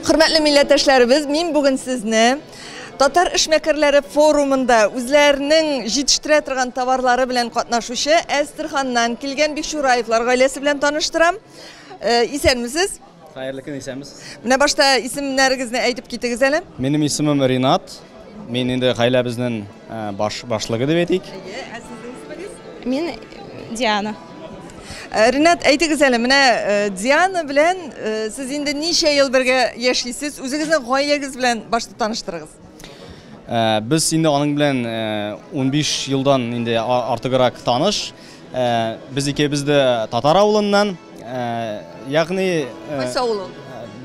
Хөрмәтле милләттәшләребез, мин бүген сезне Татар эшмәкәрләре форумында үзләренең җитештерә торган товарлары белән катнашучы Әстерханнан килгән Бикчураевлар гаиләсе белән таныштырам. Э, исәнмесез? Хәерле көн, исәнмесез. Менә башта исемнәрегезне әйтеп китегез әле. Минем исемем Ринат. Мин инде гаиләбезнең э, баш башлыгы дип әйтик. Әйе, ә сезнең исемегез? Мин Диана. Э, Ринат, әйтегез әле, менә э, Диана белән э, сез инде ничә ел бергә яшисез? Үзегезнең гаиләгез белән башта таныштырыгыз. Без инде аның белән 15 елдан инде артыграк таныш. Без икебез дә татар авылыннан. Ягъни Кайсы авыл ул?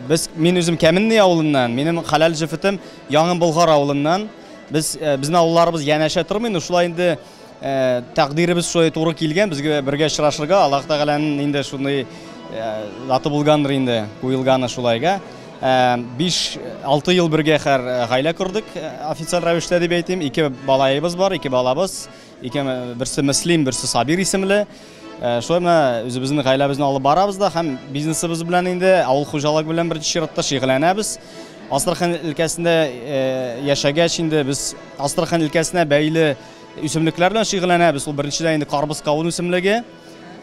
Без мин үзем Кәменни авылыннан, минем хәләл җефетем Яңа Болгар авылыннан. Без безнең авылларыбыз янәшә тормый, но шулай инде тәкъдиребез шулай туры килгән, безгә бергә очрашырга Аллаһ Тәгаләнең инде шундый заты булгандыр инде, куелганы шулайга. 5-6 ел бергә хәр гаилә кордык, официаль рәвештә дип әйтим. Ике балаебыз бар, ике балабыз. Ике берсе Мөслим, берсе Сабир исемле. Шулай менә үзебезнең гаиләбезне алып барабыз да һәм бизнесыбыз белән инде авыл хуҗалыгы белән беренче чиратта шөгыльләнәбез. Астрахань өлкәсендә яшәгәч инде без Астрахань өлкәсенә бәйле үсемлекләр белән шөгыльләнәбез. Ул беренчедән инде карбыз кавын үсемлеге.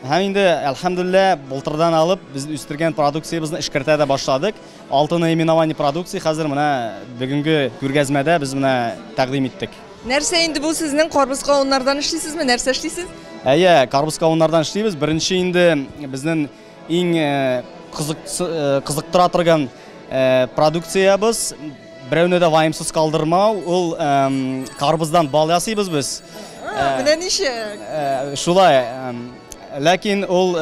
Һәм инде, әлхәмдүлилләһ, былтырдан алып без үстергән продукциябезне эшкәртә дә башладык. Алты наименование продукции хәзер менә бүгенге күргәзмәдә без менә тәкъдим иттек. Нәрсә инде бу сезнең карбыз кавыннардан эшлисезме? Нәрсә эшлисез? Әйе, карбыз кавыннардан эшлибез. Беренче инде безнең Иң кызык, кызыктыра торган продукциябез берәүне дә ваемсыз калдырмау, ул карбыздан бал ясыйбыз без. Менә ничек. Шулай. Ләкин ул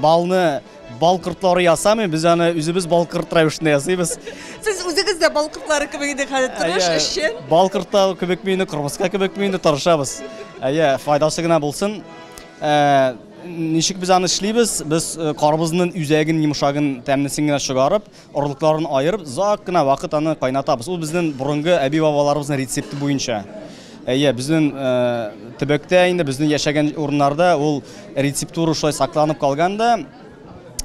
балны бал кортлары ясамый, без аны үзебез бал корт рәвешендә ясыйбыз. Сез үзегез дә бал кортлары кебек инде хәзер тырыш, эшчән. Бал кортлары кебек инде, кырмыска кебек инде тырышабыз. Әйе, файдасы гына булсын. Ничек без аны эшлибез? Без э, карбызның үзәген, йомшагын, тәмлесен генә чыгарып, орлыкларын аерып, озак кына вакыт аны кайнатабыз. Ул безнең борынгы әби-бабаларыбызның рецепты буенча. Әйе, безнең э, төбәктә инде безнең яшәгән урыннарда ул рецептура шулай сакланып калган да,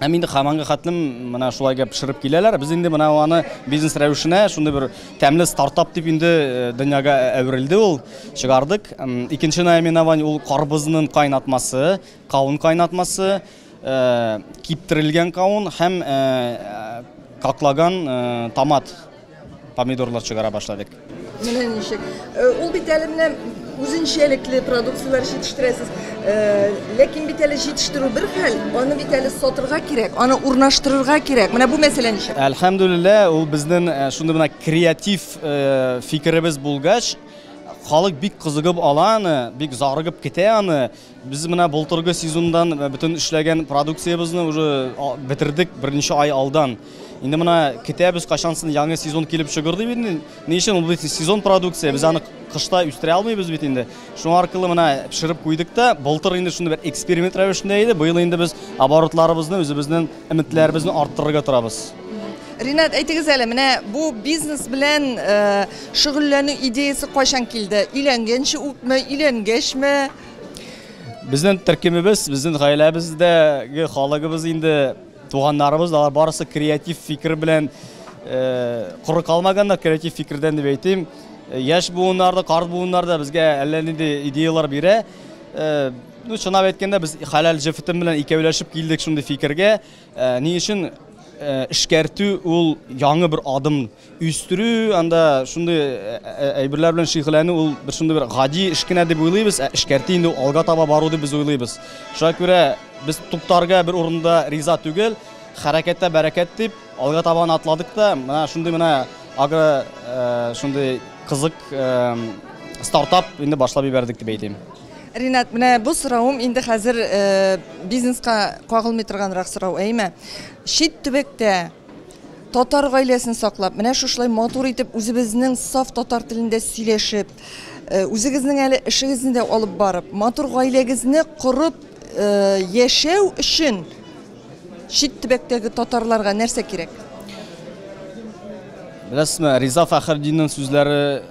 Һәм инде хаманга хәтлем менә шулай гә пешереп киләләр. Без инде менә аны бизнес рәвешенә шундый бер тәмле стартап дип инде э, дөньяга әверелде ул. Чыгардык. Икенче наименование ул карбызның кайнатмасы, кавын кайнатмасы, э, киптерелгән кавын һәм э, каклаган томат помидорлар чыгара башладык. Менә ничек. Э, ул бит әле менә үзенчәлекле продукцияләр җитештерәсез. Э, ләкин бит әле җитештерү бер хәл, аны бит әле сатырга кирәк, аны урнаштырырга кирәк. Менә бу мәсьәлә ничек? Әлхәмдүлилләһ, ул безнең э, шундый менә креатив фикеребез булгач, халык бик кызыгып ала аны, бик зарыгып көтә аны. Без менә былтыргы сезондан бөтен эшләгән продукциябезне уже бетердек берничә ай алдан. Инде менә көтәбез, кайчан соң яңа сезон килеп чыгыр дип инде. Ни өчен ул бит сезон продукция, без аны кышта үстерә алмыйбыз бит инде. Шуңа аркылы менә пешереп куйдык та, былтыр инде шундый бер эксперимент рәвешендә иде. Быел инде без оборотларыбызны, үзебезнең өметләребезне арттырырга торабыз. Ринат, әйтегез әле, менә бу бизнес белән шөгыльләнү идеясе кайчан килде? Өйләнгәнче үкме, өйләнгәчме? Безнең төркемебез, безнең гаиләбездәге халыгыбыз инде туганнарыбыз, алар барысы креатив фикер белән коры калмаганнар, креатив фикердән дип әйтим. Яшь буыннар да, карт буыннар да безгә әллә нинди идеялар бирә. Ну, чынлап әйткәндә, без хәләл җефетем белән икәүләшеп килдек шундый фикергә. Ни өчен эшкәртү ул яңа бер адым Үстерү, анда шундый әйберләр белән шөгыльләнү ул бер шундый бер гади эш кенә дип уйлыйбыз, ә эшкәртү инде алга таба бару дип без уйлыйбыз. Шуңа күрә без туктарга бер урында риза түгел, хәрәкәттә бәрәкәт дип алга таба атладык та, менә шундый менә агро шундый кызык стартап инде башлап җибәрдек дип әйтим. Ринат, менә бу соравым инде хәзер бизнеска кагылмый торганрак сорау, әйме? Чит төбәктә Татар гаиләсен саклап, менә шушылай матур итеп үзебезнең саф татар телендә сөйләшеп, э, үзегезнең әле эшегезне дә алып барып, матур гаиләгезне корып э, яшәү өчен чит төбәктәге татарларга нәрсә кирәк? Беләсезме, Риза Фәхретдиннең сүзләре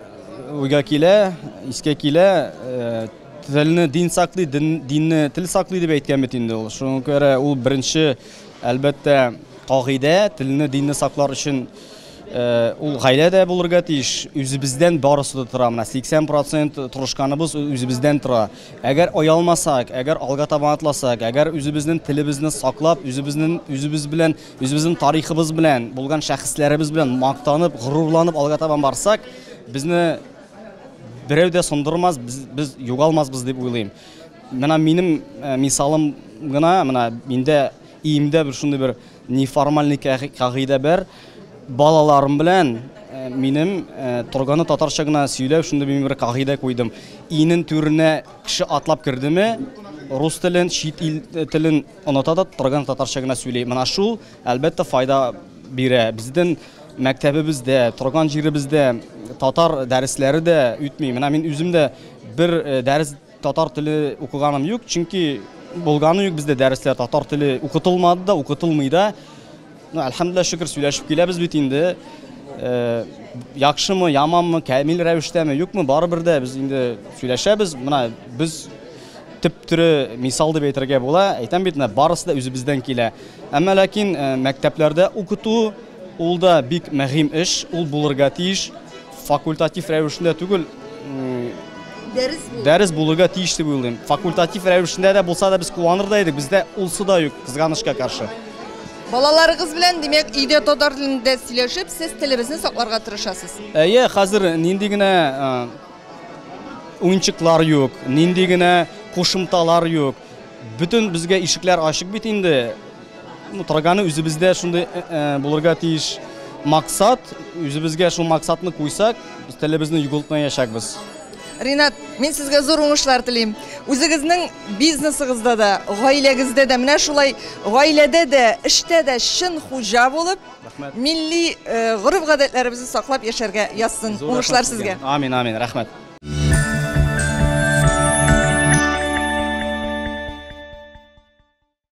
уйга килә, искә килә. Э, телне дин саклый, дин, динне тел саклый дип әйткән бит инде ул. Шуңа күрә ул беренче, әлбәттә, кагыйдә, телне, динне саклар өчен Ул гаилә дә булырга тиеш. Үзебездән барысы да тора. Менә 80 процент тырышканыбыз үзебездән тора. Әгәр оялмасак, әгәр алга таба атласак, әгәр үзебезнең телебезне саклап, үзебезнең үзебез белән, үзебезнең тарихыбыз белән, булган шәхесләребез белән мактанып, горурланып алга таба барсак, безне берәү дә сондырмас, без, без югалмасбыз дип уйлыйм. Менә минем мисалым гына, менә миндә өемдә бер шундый бер неформальный кагыйдә бар. Балаларым белән минем торганы татарча гына сөйләү шундый мин бер кагыйдә куйдым. Өйнең түренә кеше атлап кердеме, рус телен, чит ил телен оныта да торган татарча гына сөйли. Менә шул, әлбәттә, файда бирә. Безнең мәктәбебездә, торган җиребездә татар дәресләре дә үтми. Менә мин үзем дә бер дәрес татар теле укыганым юк, чөнки булганы юк бездә дәресләр татар теле укытылмады да, укытылмый да. Ну, әлхәмдүлилләһ, шөкер, сөйләшеп киләбез бит инде. Яхшымы, яманмы, камил рәвештәме, юкмы, барыбер дә без инде сөйләшәбез. Менә без төп төре мисал дип әйтергә була. Әйтәм бит, менә барысы да үзебездән килә. Әмма ләкин мәктәпләрдә укыту ул да бик мөһим эш, ул булырга тиеш. Факультатив рәвешендә түгел, Дәрес булыр. Дәрес булырга тиеш дип уйлыйм. Факультатив рәвешендә дә булса да без куаныр да идек, бездә улсы да юк, кызганычка каршы. Балаларыгыз белән, димәк, өйдә татар телендә сөйләшеп, сез телебезне сакларга тырышасыз. Әйе, хәзер нинди генә уенчыклар юк, нинди генә кушымталар юк. Бөтен безгә ишекләр ачык бит инде. Торганы үзебездә шундый булырга тиеш максат, үзебезгә шул максатны куйсак, без телебезне югалтмаячакбыз. Ринат, мин сезгә зур уңышлар телим. Үзегезнең бизнесыгызда да, гаиләгездә дә, менә шулай гаиләдә дә, эштә дә чын хуҗа булып, Рәхмәт. милли гореф-гадәтләребезне саклап яшәргә язсын. Зур Уңышлар рәхмәт сезгә. сезгә. Амин, амин, рәхмәт.